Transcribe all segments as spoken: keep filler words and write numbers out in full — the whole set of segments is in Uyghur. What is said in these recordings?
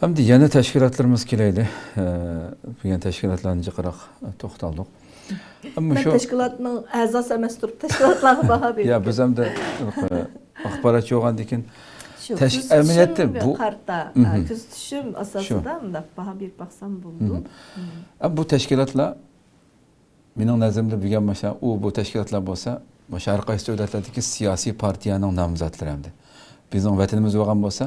ئەمدى يەنە تەشكىلاتلىرىمىز كېلەيلى. ئە، بۈگۈن تەشكىلاتلارنى جىقراق توختالدۇق. ئەمما مەن شۇ تەشكىلاتنىڭ ئەزاسى ئەمەس تۇرۇپ، تەشكىلاتلارغا باھا بېرىپ يا، بىز ئەمدى، ئە، ئاخباراتچى بولغاندىن كېيىن شۇ تەش-، ئەمەلىيەتتە كۆزىتىشىمگە بۇ قارىتا، مھم. ئە، كۆزىتىشىم شۇ. ئاساسىدا مۇنداق باھا بېرىپ باقسام بولىدۇ. مھم. مھم. ئە، بۇ تەشكىلاتلار مېنىڭ نەزىرىمدە بۈگۈن ماشۇ ئۇ بۇ تەشكىلاتلار بولسا، ماشۇ ھەر قايسى دۆلەتلەردىكى سىياسىي پارتىيەنىڭ نامزاتلىرى ئەمدى. بىزنىڭ ۋەتىنىمىز بولغان بولسا،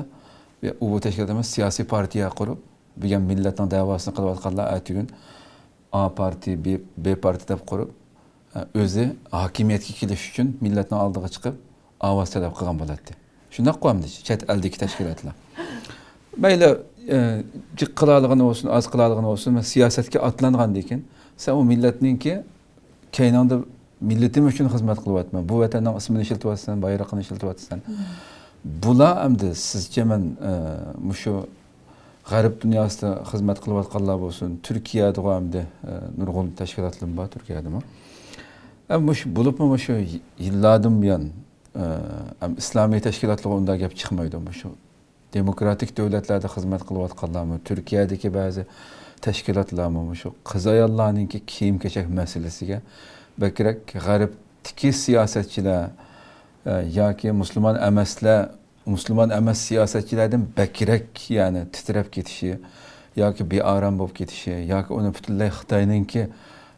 ئۇ بۇ تەشكىلاتلار سىياسىي پارتىيە قۇرۇپ، بۈگۈن مىللەتنىڭ دەۋاسىنى قىلىۋاتقانلار ئەتىگۈن ئا پارتىيە، بى، بى پارتىيە دەپ قۇرۇپ، ئۆزى ھاكىمىيەتكە كېلىش ئۈچۈن مىللەتنىڭ ئالدىغا چىقىپ، ئاۋاز تەلەپ قىلغان بولاتتى. شۇنداققۇ ئەمدى چەت ئەلدىكى تەشكىلاتلار. مەيلى، ئە، جىق قىلالىغىنى بولسۇن، ئاز قىلالىغىنى بولسۇن، سىياسەتكە ئاتلانغاندىن كېيىن، سەن ئۇ مىللەتنىڭكى كەينىڭدە مىللىتىم ئۈچۈن خىزمەت قىلىۋاتىمەن، بۇ ۋەتەننىڭ ئىسمىنى ئىشلىتىۋاتىسەن، بايرىقىنى ئىشلىتىۋاتىسەن. مم. بۇلار ئەمدى سىزچە مەن، ئە، مۇشۇ غەرب دۇنياسىدا خىزمەت قىلىۋاتقانلار بولسۇن، تۈركىيەدىغۇ ئەمدى، ئە، نۇرغۇن تەشكىلاتلىرىم بار تۈركىيەدىمۇ. ئە، مۇشۇ، بولۇپمۇ مۇشۇ يىللاردىن بۇيان، ئە، ئەم، ئىسلامىي تەشكىلاتلارغا ئۇنداق گەپ چىقمايدۇ. مۇشۇ دېموكراتىك دۆلەتلەردە خىزمەت قىلىۋاتقانلارمۇ، تۈركىيەدىكى بەزى تەشكىلاتلارمۇ مۇشۇ قىز-ئاياللارنىڭكى كىيىم-كېچەك مەسىلىسىگە بەكرەك غەربتىكى سىياسەتچىلەر، ئە، ياكى مۇسۇلمان ئەمەسلەر، مۇسۇلمان ئەمەس سىياسەتچىلەردىن بەكرەك، يەنى تىترەپ كېتىشى ياكى بىئارام بولۇپ كېتىشى ياكى ئۇنى پۈتۈنلەي خىتاينىڭكى،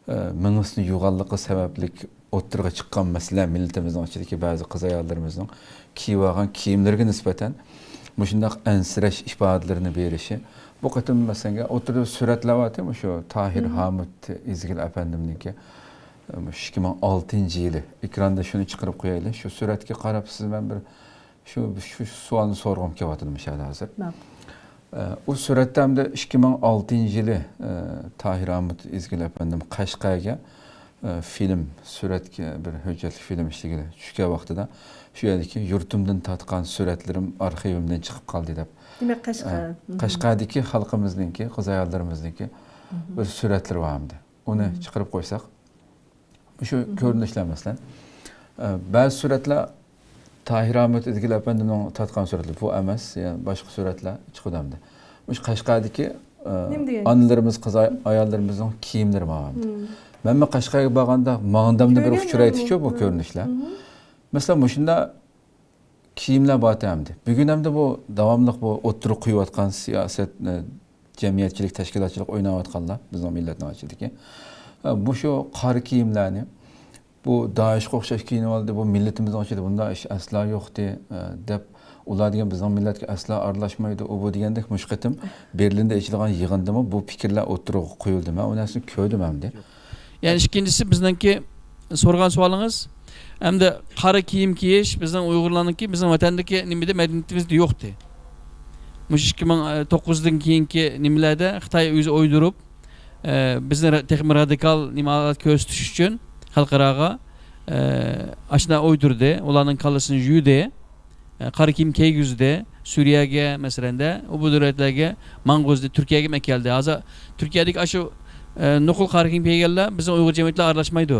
ئە، مېڭىسىنى يۇغانلىقى سەۋەبلىك ئوتتۇرىغا چىققان مەسىلە، مىللىتىمىزنىڭ ئىچىدىكى بەزى قىز-ئاياللىرىمىزنىڭ كىيىۋالغان كىيىملىرىگە نىسبەتەن مۇشۇنداق ئەنسىرەش ئىپادىلىرىنى بېرىشى. بۇ قېتىم، مەسىلەن، ئوتتۇرىدا سۈرەتلەر بارتى، مۇشۇ تاھىر مم. ھامۇت ئىزگىل ئەپەندىمنىڭكى، مۇشۇ ئىككى مىڭ ئالتىنچى يىلى. ئېكراندا شۇنى چىقىرىپ قويايلى. شۇ سۈرەتكە قاراپ سىز مەن بىر شۇ، شۇ سوئالنى سورىغۇم كېلىۋاتىدۇ مۇشۇ يەردە ھازىر. ماقۇل. ئە، ئۇ سۈرەتتە ئەمدى ئىككى مىڭ ئالتىنچى يىلى، ئە، تاھىر ھامۇت ئىزگىل ئەپەندىم قەشقەرگە، ئە، فىلىم، سۈرەتكە بىر ھۆججەتلىك فىلىم ئىشلىگىلى چۈشكەن ۋاقتىدا شۇ يەردىكى يۇرتۇمدىن تارتقان سۈرەتلىرىم ئارخىۋىمدىن چىقىپ قالدى دەپ. دېمەك، قەشقەر. ئە، مھم. قەشقەردىكى خەلقىمىزنىڭكى، قىز-ئاياللىرىمىزنىڭكى مھم. بىر سۈرەتلىرى بار ئەمدى. ئۇنى مھم. چىقىرىپ قويساق، شۇ مھم. كۆرۈنۈشلەر، مەسىلەن، ئە، بەزى سۈرەتلەر تاھىر ئامىت ئىزگىل ئەپەندىمنىڭ تارتقان سۈرەتلىرى، بۇ ئەمەس، يەنە باشقا سۈرەتلەر چىقىدۇ ئەمدى. مۇشۇ قەشقەردىكى، ئە، نېمە دېگەن؟ ئانىلىرىمىز، قىز ئاي-، ئاياللىرىمىزنىڭ كىيىملىرى مانا ئەمدى. مھم. مەنمۇ قەشقەرگە بارغاندا ماڭدامدا بىر كۆرگەن ئۇچرايتتىچۇ مەن بۇ بۇنى. كۆرۈنۈشلەر. مھم. مەسىلەن، مۇشۇنداق كىيىملەر بارتى ئەمدى. بۈگۈن ئەمدى بۇ داۋاملىق بۇ ئوتتۇرىغا قويۇۋاتقان سىياسەت، ئە، جەمئىيەتچىلىك، تەشكىلاتچىلىق ئويناۋاتقانلار بىزنىڭ مىللەتنىڭ ئىچىدىكى. ئە، مۇشۇ قارا كىيىملەرنى، بۇ دائىشقا ئوخشاش كىيىنىۋالدى، بۇ مىللىتىمىزنىڭ ئىچىدە بۇنداق ئىش ئەسلا يوقتى، ئە، دەپ، ئۇلار دېگەن بىزنىڭ مىللەتكە ئەسلا ئارىلاشمايدۇ، ئۇ بۇ دېگەندەك مۇشۇ قېتىم بېرلىندا ئېچىلغان يىغىندىمۇ بۇ پىكىرلەر ئوتتۇرىغا قويۇلدى. مەن ئۇ نەرسىنى كۆردۈم ئەمدى. يەنى ئىككىنچىسى، بىزنىڭكى سورىغان سوئالىڭىز، ئەمدى قارا كىيىم كىيىش بىزنىڭ ئۇيغۇرلارنىڭكى، بىزنىڭ ۋەتەندىكى نېمىدە، مەدەنىيىتىمىزدە يوقتى. مۇشۇ ئىككى مىڭ توققۇزدىن كېيىنكى نېمىلەردە خىتاي ئۆزى ئويدۇرۇپ، ئە، بىزنى را-، تېخىمۇ رادىكال نېمە كۆرسىتىش ئۈچۈن خەلقئاراغا، ئە، ئاشۇنداق ئويدۇردى، ئۇلارنىڭ كاللىسىنى يۇدى. ئە، قارا كىيىم كىيگۈزدى. سۈرىيەگە، مەسىلەندە، ئۇ بۇ دۆلەتلەرگە ماڭغۇزدى، تۈركىيەگىمۇ ئەكەلدى. ھازىر تۈركىيەدىكى ئاشۇ، ئە، نوقۇل قارا كىيىم كىيگەنلەر بىزنىڭ ئۇيغۇر جەمئىيىتىگە ئارىلاشمايدۇ.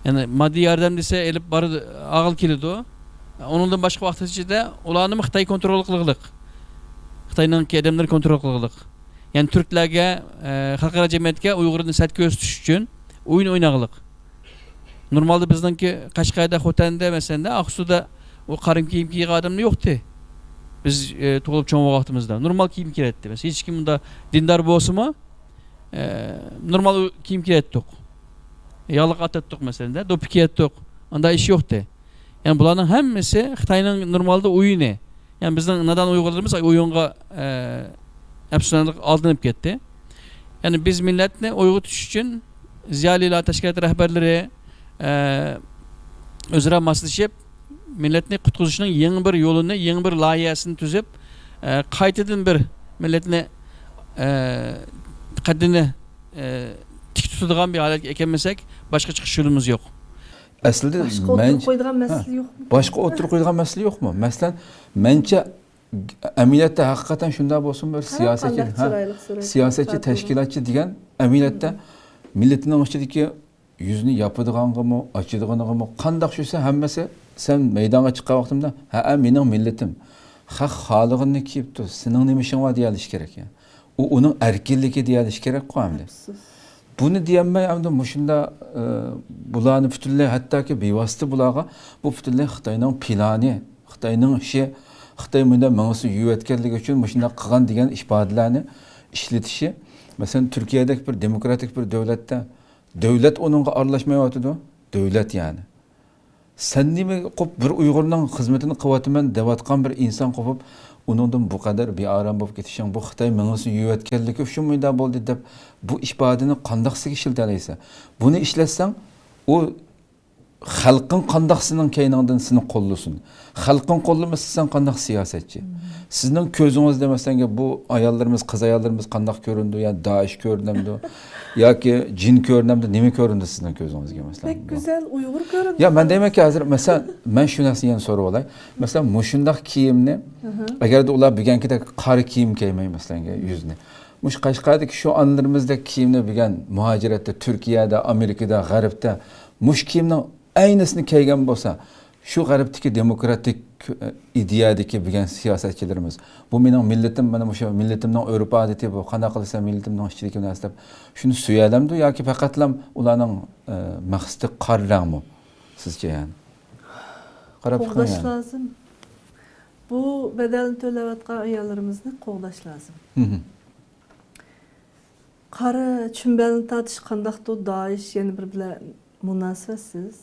يەنى ماددىي ياردەم دېسە ئېلىپ بارىدۇ، ئالغىلى كېلىدۇ. ئۇنىڭدىن باشقا ۋاقىت ئىچىدە ئۇلارنىمۇ خىتاي كونترول قىلغىلىق. خىتاينىڭكى ئادەملىرى كونترول قىلغىلىق. يەنى تۈركلەرگە، ئە، خەلقئارا جەمئىيەتكە ئۇيغۇرنى سەت كۆرسىتىش ئۈچۈن ئويۇن ئويناغلىق. نورمالدا بىزنىڭكى قەشقەردە، خوتەندە، مەسىلەندە، ئاقسۇدا ئۇ قارا كىيىم كىيگەن ئادەملا يوقتى. بىز، ئە، تۇغۇلۇپ چوڭ بولغان ۋاقتىمىزدا نورمال كىيىم كىيەتتى. مەسىلەن، ھېچكىم ئۇنداق دىندار بولسىمۇ، ئە، نورمال كىيىم كىيەتتۇق. ياغلىق ئاتاتتۇق، مەسىلەندە، دوپپا كىيەتتۇق. ئانداق ئىش يوقتى. يەنى بۇلارنىڭ ھەممىسى خىتاينىڭ نورمالدا ئويۇنى. يەنى بىزنىڭ نادان ئۇيغۇرلىرىمىز ئويۇنغا، ئە، ئەپسۇسلىنارلىق ئالدىنىپ كەتتى. يەنى بىز مىللەتنى ئويغىتىش ئۈچۈن زىيالىيلار تەشكىلات رەھبەرلىرى، ئە، ئۆزئارا ماسلىشىپ، مىللەتنى قۇتقۇزۇشنىڭ يېڭى بىر يولىنى، يېڭى بىر لايىھەسىنى تۈزۈپ، ئە، قايتىدىن بىر مىللەتنى، ئە، قەددىنى، ئە، تىك تۇتىدىغان بىر ھالەتكە ئەكەلمىسەك، باشقا چىقىش يولىمىز يوق. ئەسلىدە باشقا ئوتتۇرىغا مەنچە-، قويىدىغان ھە، مەسىلە يوقمۇ؟ باشقا ئوتتۇرىغا قويىدىغان مەسىلە يوقمۇ؟ مەسىلەن، مەنچە ئەمەلىيەتتە ھەقىقەتەن شۇنداق بولسۇن، بىر ھە، سىياسەتچى، قانداق ھە، چىرايلىق سۈرەت سىياسەتچى، تارتىلغان. تەشكىلاتچى دېگەن ئەمەلىيەتتە مم. مىللىتىنىڭ ئىچىدىكى يۈزىنى ياپىدىغانغىمۇ، ئاچىدىغىنىغىمۇ، قانداق چۈشسە ھەممىسى سەن مەيدانغا چىققان ۋاقتىمدا، ھەئە، مېنىڭ مىللىتىم. خەق خالىغىنىنى كىيىپتۇ، سېنىڭ نېمە ئىشىڭ بار دېيەلىشى كېرەك. يا. ئۇ ئۇنىڭ ئەركىنلىكى دېيەلىشى كېرەكقۇ ئەمدى. ھەقسىز. بۇنى دېيەلمەي ئەمدى مۇشۇنداق، ئە، بۇلارنى پۈتۈنلەي ھەتتاكى بىۋاسىتە بۇلارغا بۇ پۈتۈنلەي خىتاينىڭ پىلانى، خىتاينىڭ ئىشى، خىتاي مۇنداق مېڭىسى يۈۋەتكەنلىكى ئۈچۈن مۇشۇنداق قىلغان دېگەن ئىپادىلەرنى ئىشلىتىشى. مەسىلەن، تۈركىيەدەك بىر دېموكراتىك بىر دۆلەتتە دۆلەت ئۇنىڭغا ئارىلاشمايۋاتىدۇ. دۆلەت يەنى. سەن نېمە قوپ بىر ئۇيغۇرنىڭ خىزمىتىنى قىلىۋاتىمەن دەۋاتقان بىر ئىنسان قوپۇپ، ئۇنىڭدىن بۇ قەدەر بىئارام بولۇپ كېتىشىڭ، بۇ خىتاي مېڭىسى يۈۋەتكەنلىكى ئۈچۈن مۇنداق بولدى دەپ، بۇ ئىپادىنى قانداق سىزگە ئىشلىتەلەيسەن؟ بۇنى ئىشلەتسەڭ، ئۇ خەلقىڭ قانداق سېنىڭ كەينىڭدىن سېنى قوللىسۇن؟ خەلقىڭ قوللىمىسا، سەن قانداق سىياسەتچى؟ سىزنىڭ كۆزىڭىزدە، مەسىلەنگە، بۇ ئاياللىرىمىز، قىز ئاياللىرىمىز قانداق كۆرۈنىدۇ؟ يا دائىش كۆرۈنەمدۇ؟ ياكى جىن كۆرۈنەمدۇ؟ نېمە كۆرۈنىدۇ سىزنىڭ كۆزىڭىزگە، مەسىلەن؟ بەك گۈزەل ئۇيغۇر كۆرۈنىدۇ. يا، مەن دەيمەنكى، ھازىر، مەسىلەن، مەن شۇ نەرسىنى يەنە سورىۋالاي. مەسىلەن، مۇشۇنداق كىيىمنى، ئەگەردە ئۇلار بۈگۈنكىدەك قارا كىيىم كىيمەي، مەسىلەنگە، يۈزىنى. مۇشۇ قەشقەردىكى شۇ ئانىلىرىمىزدەك كىيىمنى بۈگۈن مۇھاجىرەتتە، تۈركىيەدە، ئامېرىكىدا، غەربتە مۇشۇ كىيىمنىڭ ئەينىسىنى كىيگەن بولسا، شۇ غەربتىكى دېموكراتىك، ئە، ئىدىيەدىكى بۈگۈن سىياسەتچىلىرىمىز، بۇ مېنىڭ مىللىتىم، مانا مۇشۇ مىللىتىمنىڭ ئۆرپ-ئادىتى بۇ، قانداق قىلىسەن مىللىتىمنىڭ ئىچىدىكى نەرسە دەپ، شۇنى سۆيەلەمدۇ ياكى پەقەتلا ئۇلارنىڭ، ئە، مەقسىتى قارا رەڭمۇ؟ سىزچە يەنى؟ قاراپ بېقىڭ قوغداش يەنى. لازىم. بۇ بەدەلنى تۆلەۋاتقان ئاياللىرىمىزنى قوغداش لازىم. مھم. قارا چۈمبەلنى تارتىش قانداقتۇ، دائىش يەنە بىر بىلەن مۇناسىۋەتسىز.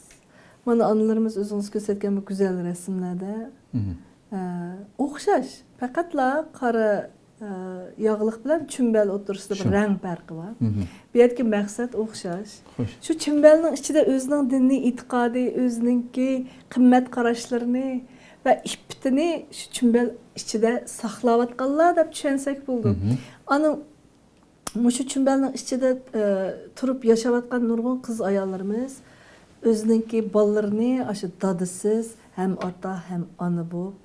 مانا ئانىلىرىمىز ئۆزىڭىز كۆرسەتكەن بۇ گۈزەل رەسىملەردە، مھم. ئە، ئوخشاش. پەقەتلا قارا، ئە، ياغلىق بىلەن چۈمبەل ئوتتۇرىسىدا بىر شۇ. رەڭ پەرقى بار. مھم. بۇ يەردىكى مەقسەت ئوخشاش. خوش. شۇ چۈمبەلنىڭ ئىچىدە ئۆزىنىڭ دىنىي ئېتىقادى، ئۆزىنىڭكى قىممەت قاراشلىرىنى ۋە ئىپپىتىنى شۇ چۈمبەل ئىچىدە ساقلاۋاتقانلار دەپ چۈشەنسەك بولىدۇ. مھم. ئانا مۇشۇ چۈمبەلنىڭ ئىچىدە، ئە، تۇرۇپ ياشاۋاتقان نۇرغۇن قىز ئاياللىرىمىز ئۆزىنىڭكى بالىلىرىنى ئاشۇ دادىسىز ھەم ئاتا، ھەم ئانا بولۇپ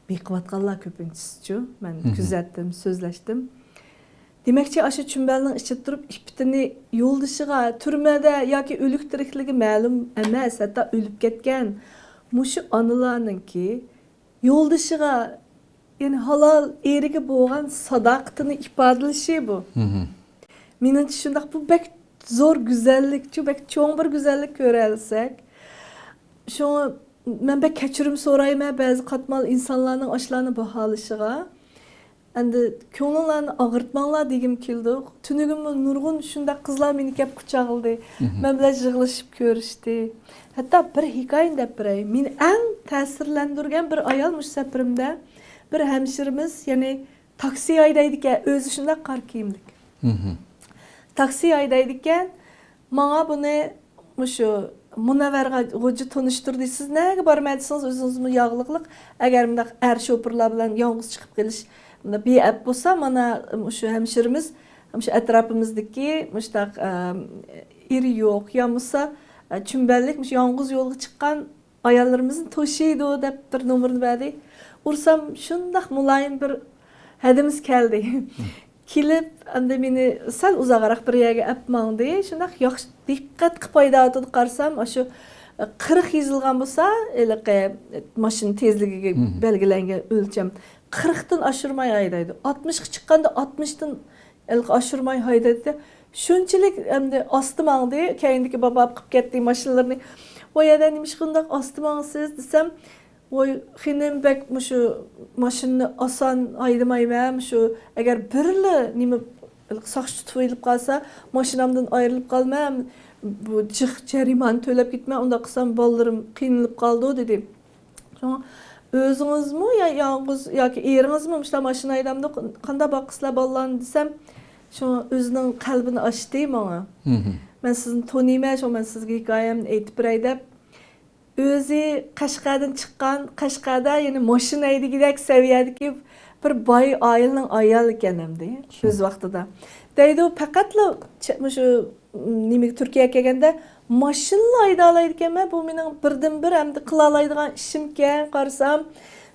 بېقىۋاتقانلار كۆپىنچىسىچۇ. مەن مھم. كۆزەتتىم، سۆزلەشتىم. دېمەكچى، ئاشۇ چۈمبەلنىڭ ئىچىدە تۇرۇپ ئىپپىتىنى يولدىشىغا، تۈرمىدە ياكى ئۆلۈك تىرىكلىكى مەلۇم ئەمەس، ھەتتا ئۆلۈپ كەتكەن مۇشۇ ئانىلارنىڭكى يولدىشىغا، يەنى ھالال ئېرىگە بولغان ساداقىتىنى ئىپادىلىشى بۇ. مھم. مېنىڭچە شۇنداق، بۇ بەك زور گۈزەللىكچۇ، بەك چوڭ بىر گۈزەللىك كۆرەلىسەك. شۇڭا مەن بەك كەچۈرۈم سورايمەن بەزى قاتمال ئىنسانلارنىڭ ئاشۇلارنى باھالىشىغا. ئەمدى كۆڭلۈڭلارنى ئاغرىتماڭلار دېگۈم كېلىدۇ. تۈنۈگۈنمۇ نۇرغۇن شۇنداق قىزلار مېنى كەپ قۇچاقلىدى. مھم. مەن بىلەن يىغلىشىپ كۆرۈشتى. ھەتتا بىر ھېكايىنى دەپ بېرەي. مېنى ئەڭ تەسىرلەندۈرگەن بىر ئايال مۇشۇ سەپىرىمدە بىر ھەمشىرىمىز، يەنى تاكسى ھەيدەيدىكەن، ئۆزى شۇنداق قارا كىيىملىك. مھم. تاكسى ھەيدەيدىكەن، ماڭا بۇنى مۇشۇ مۇنەۋۋەر غا-، غوجا تونۇشتۇردى. سىز نەگە بارىمەن دېسىڭىز، ئۆزىڭىزمۇ ياغلىقلىق. ئەگەر مۇنداق ئەر شوپۇرلار بىلەن يالغۇز چىقىپ قېلىش بىئەپ بولسا، مانا مۇشۇ ھەمشىرىمىز، مۇشۇ ئەتراپىمىزدىكى مۇشۇنداق، ئە، ئېرى يوق، يا بولمىسا، ئە، چۈمبەللىك، مۇشۇ يالغۇز يولغا چىققان ئاياللىرىمىزنى توشۇيدۇ دەپ بىر نومۇرنى بەردى. ئۇرسام شۇنداق مۇلايىم بىر ھەدىمىز كەلدى. كېلىپ، ئەمدى مېنى سەل ئۇزاقراق بىر يەرگە ئەپ ماڭدى. شۇنداق ياخشى دىققەت قىلىپ ھەيدەۋاتىدۇ، قارىسام، ئاشۇ قىرىق يېزىلغان بولسا، ھېلىقى ماشىنا تېزلىكىگە مھم. بەلگىلەنگەن ئۆلچەم، قىرىقتىن ئاشۇرماي ھەيدەيدۇ. ئاتمىشقا چىققاندا ئاتمىشتىن ھېلىقى ئاشۇرماي ھەيدەيدۇ. شۇنچىلىك ئەمدى ئاستا ماڭدى، كەينىدىكى بابا قىپ كەتتى ماشىنىلىرىنى. ۋاي ھەدە، نېمىشقا ئۇنداق ئاستا ماڭىسىز دېسەم، ۋاي خېنىم، بەك مۇشۇ ماشىنىنى ئاسان ھەيدىمەيمەن، مۇشۇ ئەگەر بىرلا نېمە ساقچى تۇتۇۋېلىپ قالسا، ماشىنامدىن ئايرىلىپ قالىمەن، بۇ جىق جەرىمانە تۆلەپ كېتىمەن، ئۇنداق قىلسام بالىلىرىم قىينىلىپ قالىدۇ دېدى. شۇڭا ئۆزىڭىزمۇ يا يالغۇز ياكى ئېرىڭىزمۇ مۇشۇنداق ماشىنا ھەيدەمدۇ، قانداق باقىسىلەر بالىلارنى دېسەم، شۇڭا ئۆزىنىڭ قەلبىنى ئاچتى ماڭا. مھم. مەن سىزنى تونۇيمەن، شۇڭا مەن سىزگە ھېكايەمنى ئېيتىپ بېرەي دەپ، ئۆزى قەشقەردىن چىققان، قەشقەردە يەنى ماشىنا ھەيدىگۈدەك سەۋىيەدىكى بىر باي ئائىلىنىڭ ئايالى ئىكەن ئەمدى، شۇ. ئۆز ۋاقتىدا. دەيدۇ، پەقەتلا چە-، مۇشۇ، نېمىگە، تۈركىيەگە كەلگەندە ماشىنىلا ھەيدەلەيدىكەنمەن، بۇ مېنىڭ بىردىنبىر ئەمدى قىلالايدىغان ئىشىمكەن، قارىسام،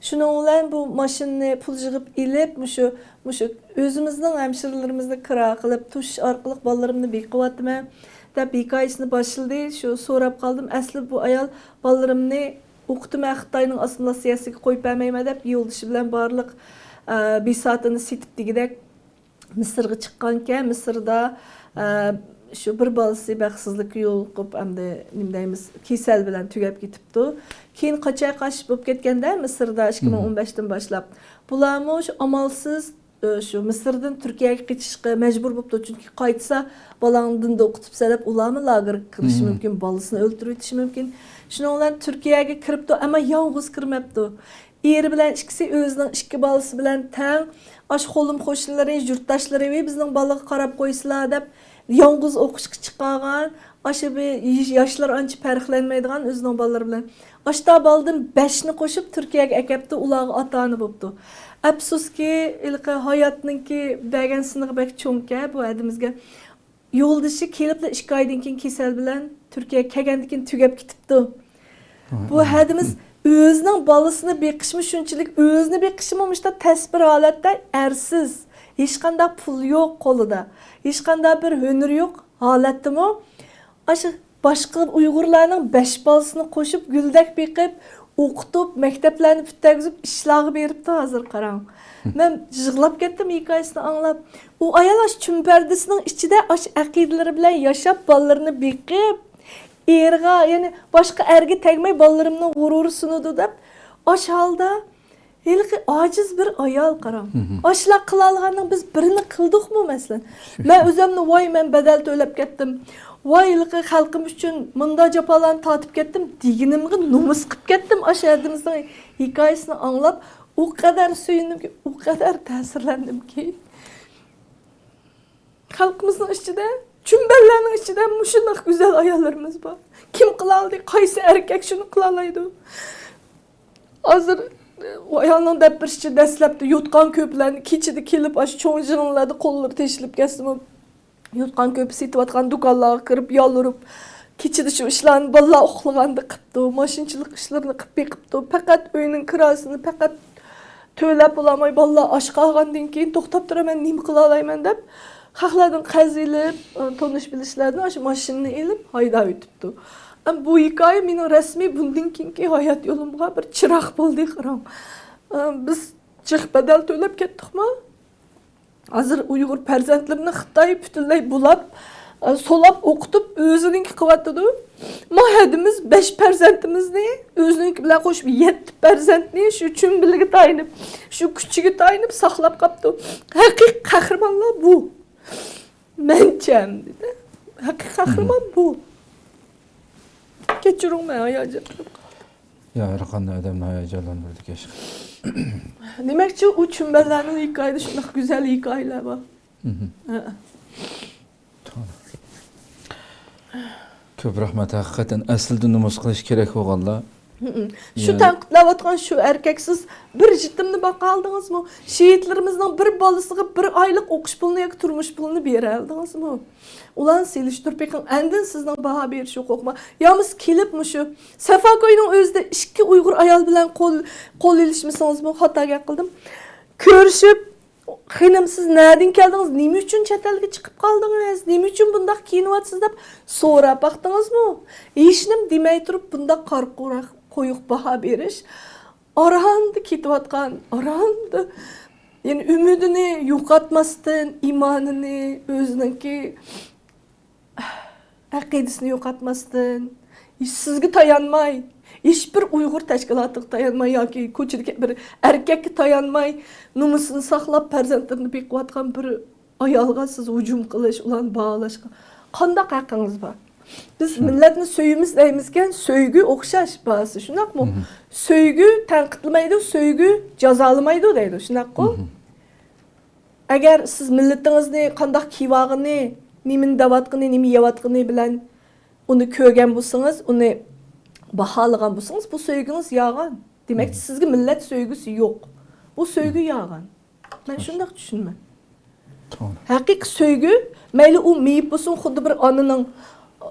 شۇنىڭ بىلەن بۇ ماشىنىنى پۇل يىغىپ ئېلىپ، مۇشۇ، مۇشۇ ئۆزىمىزنىڭ ھەمشىرىلىرىمىزنى كىرا قىلىپ، توشۇش ئارقىلىق بالىلىرىمنى بېقىۋاتىمەن، دەپ ھېكايىسىنى باشلىدى. شۇ سوراپ قالدىم. ئەسلى بۇ ئايال بالىلىرىمنى ئوقۇتىمەن، خىتاينىڭ ئاسسىمىلياتسىيەسىگە قويۇپ بەرمەيمەن دەپ، يولدىشى بىلەن بارلىق، ئە، بىساتىنى سېتىپ دېگۈدەك مىسىرغا چىققانكەن. مىسىردا، ئە، شۇ بىر بالىسى بەختسىزلىككە يولۇقۇپ، ئەمدى نېمە دەيمىز، كېسەل بىلەن تۈگەپ كېتىپتۇ. كېيىن قاچاي-قاچ بولۇپ كەتكەندە مىسىردا ئىككى مىڭ ئون بەشتىن باشلاپ، بۇلارمۇ شۇ ئامالسىز، ئە، شۇ مىسىردىن تۈركىيەگە قېچىشقا مەجبۇر بوپتۇ. چۈنكى قايتسا، بالاڭنى دىندا ئوقۇتۇپسەن دەپ، ئۇلارمۇ لاگېرغا كىرىشى مۇمكىن، بالىسىنى ئۆلتۈرۈۋېتىشى مۇمكىن. شۇنىڭ بىلەن تۈركىيەگە كىرىپتۇ، ئەمما يالغۇز كىرمەپتۇ. ئېرى بىلەن ئىككىسى ئۆزىنىڭ ئىككى بالىسى بىلەن تەڭ، ئاشۇ قولۇم قوشنىلىرى، يۇرتداشلىرى، ۋى بىزنىڭ بالىغا قاراپ قويسىلا دەپ، يالغۇز ئوقۇشقا چىقارغان، ئاشۇ بىر ياشلار ئانچە پەرقلەنمەيدىغان ئۆزىنىڭ بالىلىرى بىلەن. ئاشتا بالىدىن بەشنى قوشۇپ تۈركىيەگە ئەكەپتۇ، ئۇلارغا ئاتا-ئانا بوپتۇ. ئەپسۇسكى، ھېلىقى ھاياتنىڭكى بەرگەن سىنىقى بەك چوڭكەن بۇ ھەدىمىزگە. يولدىشى كېلىپلا ئىككى ئايدىن كېيىن كېسەل بىلەن تۈركىيەگە كەلگەندىن كېيىن تۈگەپ كېتىپتۇ. بۇ ھەدىمىز ئۆزىنىڭ بالىسىنى بېقىشمۇ شۇنچىلىك، ئۆزىنى بېقىشىمۇ مۇشۇنداق تەس بىر ھالەتتە، ئەرسىز، ھېچقانداق پۇل يوق قولىدا، ھېچقانداق بىر ھۈنىرى يوق ھالەتتىمۇ، ئاشۇ باشقا ئۇيغۇرلارنىڭ بەش بالىسىنى قوشۇپ، گۈلدەك بېقىپ، ئوقۇتۇپ، مەكتەپلەرنى پۈتتۈرگۈزۈپ، ئىشلارغا بېرىپتۇ ھازىر قاراڭ. مەن يىغلاپ كەتتىم ھېكايىسىنى ئاڭلاپ. ئۇ ئايال ئاشۇ چۈمپەردىسىنىڭ ئىچىدە ئاشۇ ئەقىدىلىرى بىلەن ياشاپ، بالىلىرىنى بېقىپ، ئېرىغا، يەنى باشقا ئەرگە تەگمەي، بالىلىرىمنىڭ غۇرۇرى سۇنىدۇ دەپ، ئاشۇ ھالدا ھېلىقى ئاجىز بىر ئايال قاراڭ. ئاشۇلار قىلالىغاننىڭ بىز بىرىنى قىلدۇقمۇ، مەسىلەن؟ مەن ئۆزۈمنى، ۋاي، مەن بەدەل تۆلەپ كەتتىم. ۋاي، ھېلىقى خەلقىم ئۈچۈن مۇنداق جاپالارنى تارتىپ كەتتىم دېگىنىمگە نومۇس قىلىپ كەتتىم. ئاشۇ ھەدىمىزنىڭ ھېكايىسىنى ئاڭلاپ، ئۇ قەدەر سۆيۈندۈمكى، ئۇ قەدەر تەسىرلەندىمكى. خەلقىمىزنىڭ ئىچىدە، چۈمبەللەرنىڭ ئىچىدە مۇشۇنداق گۈزەل ئاياللىرىمىز بار. كىم قىلالىدى؟ قايسى ئەركەك شۇنى قىلالايدۇ؟ ھازىر، ئۇ ئايالنىڭ دەپ بېرىشىچە، دەسلەپتە يوتقان كۆپىلەرنى كېچىدە كېلىپ، ئاشۇ چوڭ جىڭلاردا قوللىرى تېشىلىپ كەتسىمۇ، يوتقان كۆپى سېتىۋاتقان دۇكانلارغا كىرىپ يالۋۇرۇپ، كېچىدە شۇ ئىشلارنى بالىلار ئۇخلىغاندا قىپتۇ، ماشىنىچىلىق ئىشلىرىنى قىپ بېقىپتۇ. پەقەت ئۆينىڭ كىراسىنى پەقەت تۆلەپ بولالماي، بالىلار ئاچ قالغاندىن كېيىن توختاپ تۇرىمەن، نېمە قىلالايمەن دەپ، خەقلەردىن قەرز ئېلىپ، تونۇش بىلىشلەردىن ئاشۇ ماشىنىنى ئېلىپ ھەيدەپ ئۆتۈپتۇ. ئەمما بۇ ھېكايە مېنىڭ رەسمىي بۇندىن كېيىنكى ھايات يولۇمغا بىر چىراغ بولدى، قاراڭ. بىز جىق بەدەل تۆلەپ كەتتۇقمۇ؟ ھازىر ئۇيغۇر پەرزەنتلىرىنى خىتاي پۈتۈنلەي بۇلاپ، ئە، سولاپ ئوقۇتۇپ ئۆزىنىڭكى قىلىۋاتىدۇ. ما ھەدىمىز بەش پەرزەنتىمىزنى، ئۆزىنىڭكى بىلەن قوشۇپ يەتتە پەرزەنتنى شۇ چۈمبىلىگە تايىنىپ، شۇ كۈچىگە تايىنىپ ساقلاپ قاپتۇ. ھەقىقىي قەھرىمانلار بۇ. مەنچە ئەمدى. ھەقىقىي قەھرىمان بۇ. كەچۈرۈڭ، مەن ھاياجانلىنىپ قالدىم. يا، ھەر قانداق ئادەمنى ھاياجانلاندۇرىدىكەن ئىش. دېمەكچى، ئۇ چۈمبەللەرنىڭ ھېكايىدە شۇنداق گۈزەل ھېكايىلەر بار. ھە. كۆپ رەھمەت، ھەقىقەتەن ئەسلىدە نومۇس قىلىش كېرەك بولغانلار. شۇ يا. تەنقىدلەۋاتقان شۇ ئەركەك، سىز بىر يېتىمنى باقالدىڭىزمۇ؟ شېھىتلىرىمىزنىڭ بىر بالىسىغا بىر ئايلىق ئوقۇش پۇلىنى ياكى تۇرمۇش پۇلىنى بېرەلدىڭىزمۇ؟ ئۇلارنى سېلىشتۇرۇپ بېقىڭ، ئاندىن سىزنىڭ باھا بېرىش ھوقۇقىڭ بار. يا بولمىسا كېلىپ مۇشۇ سەفاكوينىڭ ئۆزىدە ئىككى ئۇيغۇر ئايال بىلەن قول، قول ئېلىشمىسىڭىزمۇ؟ خاتا گەپ قىلدىم. كۆرۈشۈپ، خېنىم، سىز نەدىن كەلدىڭىز؟ نېمە ئۈچۈن چەت ئەلگە چىقىپ قالدىڭىز؟ نېمە ئۈچۈن بۇنداق كىيىنىۋاتىسىز دەپ سوراپ باقتىڭىزمۇ؟ ھېچنېمە دېمەي تۇرۇپ بۇنداق قارا قويۇق باھا بېرىش. ئاراندا كېتىۋاتقان، ئاراندا، يەنى ئۈمىدىنى يوقاتماستىن، ئىمانىنى، ئۆزىنىڭكى ئەقىدىسىنى يوقاتماستىن، ھېچ سىزگە تايانماي، ھېچبىر ئۇيغۇر تەشكىلاتىغا تايانماي ياكى كوچىدىكى بىر ئەركەككە تايانماي، نومۇسىنى ساقلاپ، پەرزەنتلىرىنى بېقىۋاتقان بىر ئايالغا سىز ھۇجۇم قىلىش، ئۇلارنى باھالاشقا قانداق ھەققىڭىز بار؟ بىز مىللەتنى سۆيىمىز دەيمىزكەن، سۆيگۈ ئوخشاش باھاسى، شۇنداقمۇ؟ سۆيگۈ تەنقىدلىمەيدۇ، سۆيگۈ جازالىمايدۇ دەيدۇ، شۇنداققۇ؟ ئەگەر سىز مىللىتىڭىزنى قانداق كىيىۋالغىنى، نېمىنى دەۋاتقىنى، نېمە يەۋاتقىنى بىلەن ئۇنى كۆرگەن بولسىڭىز، ئۇنى باھالىغان بولسىڭىز، بۇ سۆيگۈڭىز يالغان. دېمەكچى، سىزگە مىللەت سۆيگۈسى يوق. بۇ سۆيگۈ يالغان. مەن شۇنداق چۈشىنىمەن. توغرا. ھەقىقىي سۆيگۈ، مەيلى ئۇ مېيىپ بولسۇن، خۇددى بىر ئانىنىڭ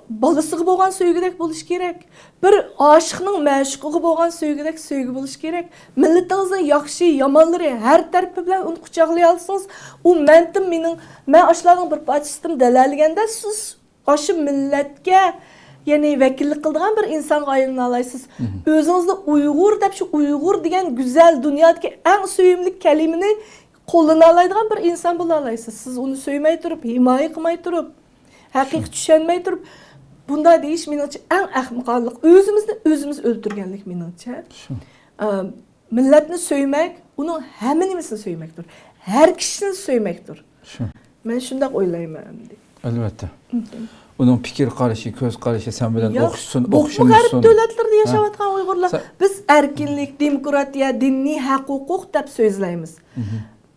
بالىسىغا بولغان سۆيگۈدەك بولۇشى كېرەك. بىر ئاشىقنىڭ مەشۇقىغا بولغان سۆيگۈدەك سۆيگۈ بولۇشى كېرەك. مىللىتىڭىزنىڭ ياخشى، يامانلىرى ھەر تەرىپى بىلەن ئۇنى قۇچاقلىيالىسىڭىز، ئۇ مەنتىم مېنىڭ، مەن ئاشۇلارنىڭ بىر پارچىسىدىم دەلەللىگەندە، سىز ئاشۇ مىللەتكە يەنى ۋەكىللىك قىلىدىغان بىر ئىنسانغا ئايلىنالايسىز. ئۆزىڭىزنى ئۇيغۇر دەپ، شۇ ئۇيغۇر دېگەن گۈزەل، دۇنيادىكى ئەڭ سۆيۈملۈك كەلىمىنى قوللىنالايدىغان بىر ئىنسان بولالايسىز. سىز ئۇنى سۆيمەي تۇرۇپ، ھىمايە قىلماي تۇرۇپ، ھەقىقىي چۈشەنمەي تۇرۇپ، بۇنداق دېيىش مېنىڭچە ئەڭ ئەخمىقانلىق. ئۆزىمىزنى ئۆزىمىز ئۆلتۈرگەنلىك مېنىڭچە. ئا، مىللەتنى سۆيمەك، ئۇنىڭ ھەممە نېمىسىنى سۆيمەكتۇر. ھەر كىشىنى سۆيمەكتۇر. مەن شۇنداق ئويلايمەن ئەمدى. ئەلۋەتتە. ئۇنىڭ پىكىر قارىشى، كۆز قارىشى سەن بىلەن ياق، ئوخشىشسۇن، بولۇپمۇ غەرب ئوخشىمىسۇن. دۆلەتلىرىدە ھە. ياشاۋاتقان ئۇيغۇرلار، سە- بىز ئەركىنلىك، دېموكراتىيە، دىنىي ھەق-ھوقۇق دەپ سۆزلەيمىز.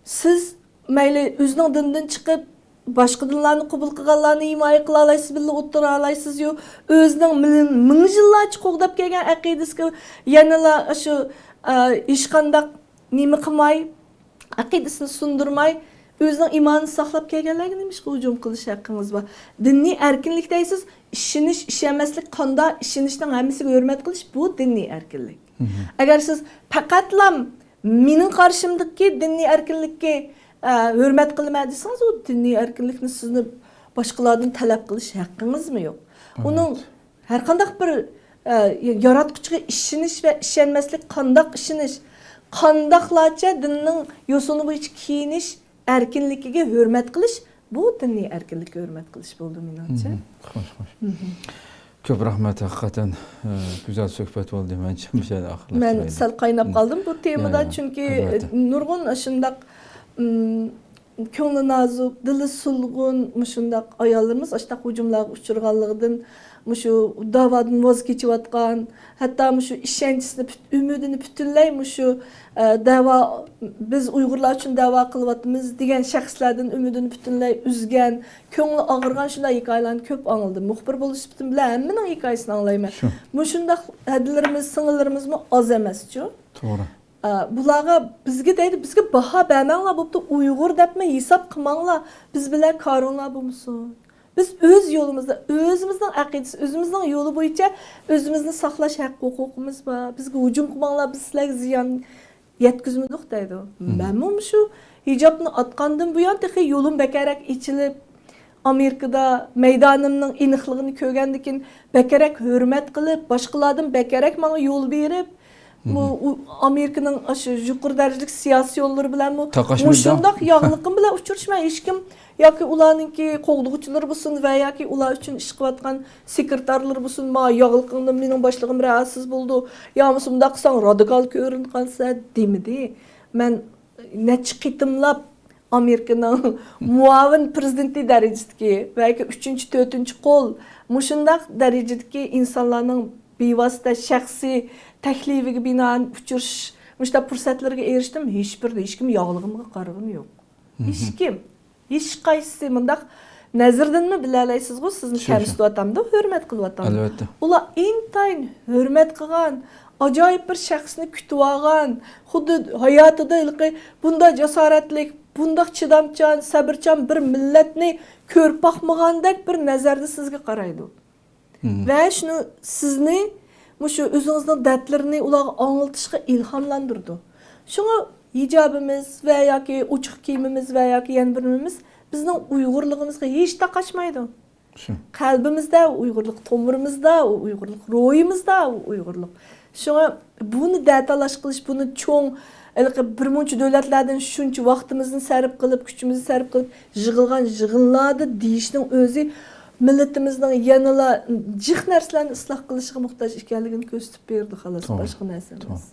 سىز مەيلى ئۆزىنىڭ دىنىدىن چىقىپ، باشقا دىنلارنى قوبۇل قىلغانلارنى ھىمايە قىلالايسىز، بىللە ئولتۇرالايسىز-يۇ. ئۆزىنىڭ مىل-، مىڭ يىللارچە قوغداپ كەلگەن ئەقىدىسىگە يەنىلا شۇ، ئە، ھېچقانداق نېمە قىلماي، ئەقىدىسىنى سۇندۇرماي، ئۆزىنىڭ ئىمانىنى ساقلاپ كەلگەنلەرگە نېمىشقا ھۇجۇم قىلىش ھەققىڭىز بار؟ دىنىي ئەركىنلىك دەيسىز، ئىشىنىش، ئىشەنمەسلىك قانداق، ئىشىنىشنىڭ ھەممىسىگە ھۆرمەت قىلىش، بۇ دىنىي ئەركىنلىك. ئەگەر سىز پەقەتلا مېنىڭ قارشىمدىكى دىنىي ئەركىنلىككە، ئە، ھۆرمەت قىلىمەن دېسىڭىز، ئۇ دىنىي ئەركىنلىكنى سىزنى باشقىلاردىن تەلەپ قىلىش ھەققىڭىزمۇ يوق. ئۇنىڭ ھەر قانداق بىر، ئە، ياراتقۇچىغا ئىشىنىش ۋە ئىشەنمەسلىك، قانداق ئىشىنىش، قانداقلارچە دىننىڭ يوسۇنى بويىچە كىيىنىش ئەركىنلىكىگە ھۆرمەت قىلىش، بۇ دىنىي ئەركىنلىككە ھۆرمەت قىلىش بولىدۇ، مېنىڭچە. خوش، خوش. كۆپ رەھمەت، ھەقىقەتەن، ئە، گۈزەل سۆھبەت بولدى. مەنچە مۇشۇ يەردە ئاخىرلاشتۇرايلى. مەن سەل قايناپ قالدىم بۇ تېمىدا، يا، يا، چۈنكى، ئەلۋەتتە. نۇرغۇن شۇنداق، ئىم، كۆڭلى نازۇك، دىلى سولغۇن مۇشۇنداق ئاياللىرىمىز ئاشۇنداق ھۇجۇملارغا ئۇچرىغانلىقىدىن، مۇشۇ داۋادىن ۋاز كېچىۋاتقان، ھەتتا مۇشۇ ئىشەنچىسىنى پۈت-، ئۈمىدىنى پۈتۈنلەي مۇشۇ، ئە، دەۋا، بىز ئۇيغۇرلار ئۈچۈن دەۋا قىلىۋاتىمىز دېگەن شەخسلەردىن ئۈمىدىنى پۈتۈنلەي ئۈزگەن، كۆڭلى ئاغرىغان شۇنداق ھېكايىلەرنى كۆپ ئاڭلىدىم. مۇخبىر بولۇش سۈپىتىم بىلەن ھەممىنىڭ ھېكايىسىنى ئاڭلايمەن. شۇ. مۇشۇنداق ھەدىلىرىمىز، سىڭىللىرىمىزمۇ ئاز ئەمەسچۇ؟ توغرا. ئە، بۇلارغا، بىزگە دەيدۇ، بىزگە باھا بەرمەڭلار بوپتۇ، ئۇيغۇر دەپمۇ ھېساب قىلماڭلار، بىز بىلەن كارىڭلار بولمىسۇن. بىز ئۆز يولىمىزدا، ئۆزىمىزنىڭ ئەقىدىسى، ئۆزىمىزنىڭ يولى بويىچە ئۆزىمىزنى ساقلاش ھەق ھوقۇقىمىز بار. بىزگە ھۇجۇم قىلماڭلار، بىز سىلەرگە زىيان يەتكۈزمىدۇق دەيدۇ. مەنمۇ مۇشۇ ھىجابنى ئاتقاندىن بۇيان تېخى يولۇم بەكرەك ئېچىلىپ، ئامېرىكىدا مەيدانىمنىڭ ئېنىقلىقىنى كۆرگەندىن كېيىن بەكرەك ھۆرمەت قىلىپ، باشقىلاردىن بەكرەك ماڭا يول بېرىپ، بۇ، ئۇ، ئامېرىكىنىڭ ئاشۇ يۇقىرى دەرىجىلىك سىياسىيونلىرى بىلەنمۇ مۇشۇنداق ياغلىقىم بىلەن ئۇچرىشىمەن. ھېچكىم ياكى ئۇلارنىڭكى قوغدىغۇچىلىرى بولسۇن ۋە ياكى ئۇلار ئۈچۈن ئىش قىلىۋاتقان سېكرېتارلىرى بولسۇن، ما ياغلىقىڭدىن مېنىڭ باشلىقىم راھەتسىز بولىدۇ، يا بولمىسا مۇنداق قىلساڭ رادىكال كۆرۈنۈپ قالىسەن دېمىدى. مەن نەچچە قېتىملاپ ئامېرىكىنىڭ مۇئاۋىن پىرېزىدېنتى دەرىجىسىدىكى ۋە ياكى ئۈچىنچى، تۆتىنچى قول مۇشۇنداق دەرىجىدىكى ئىنسانلارنىڭ بىۋاسىتە شەخسىي تەكلىپىگە بىنائەن ئۇچرىشىش، مۇشۇنداق پۇرسەتلىرىگە ئېرىشتىم. ھېچبىرىدە ھېچكىم ياغلىقىمغا قارىغىنى يوق. ھېچكىم. ھېچقايسىسى مۇنداق نەزىردىنمۇ بىلەلەيسىزغۇ، سىزنى كەمسىتىۋاتامدۇ، ھۆرمەت قىلىۋاتامدۇ؟ ئەلۋەتتە. ئۇلار ئىنتايىن ھۆرمەت قىلغان، ئاجايىپ بىر شەخسنى كۈتۈۋالغان، خۇددى ھاياتىدا ھېلىقى بۇنداق جاسارەتلىك، بۇنداق چىدامچان، سەۋرچان بىر مىللەتنى كۆرۈپ باقمىغاندەك بىر نەزەردە سىزگە قارايدۇ. ۋە شۇنى سىزنى مۇشۇ ئۆزىڭىزنىڭ دەردلىرىنى ئۇلارغا ئاڭلىتىشقا ئىلھاملاندۇرىدۇ. شۇڭا ھىجابىمىز ۋە ياكى ئوچۇق كىيىمىمىز ۋە ياكى يەنە بىر نېمىمىز بىزنىڭ ئۇيغۇرلۇقىمىزغا ھېچ تاقاشمايدۇ. شۇ. قەلبىمىزدە ئۇ ئۇيغۇرلۇق، تومۇرىمىزدا ئۇ ئۇيغۇرلۇق، روھىمىزدا ئۇ ئۇيغۇرلۇق. شۇڭا بۇنى دەتالاش قىلىش، بۇنى چوڭ، ھېلىقى بىر مۇنچە دۆلەتلەردىن شۇنچە ۋاقتىمىزنى سەرپ قىلىپ، كۈچىمىزنى سەرپ قىلىپ يىغىلغان يىغىنلاردا دېيىشنىڭ ئۆزى مىللىتىمىزنىڭ يەنىلا جىق نەرسىلەرنى ئىسلاھ قىلىشىغا موھتاج ئىكەنلىكىنى كۆرسىتىپ بېرىدۇ، خالاس، توغرا، باشقا نەرسە توغرا. ئەمەس.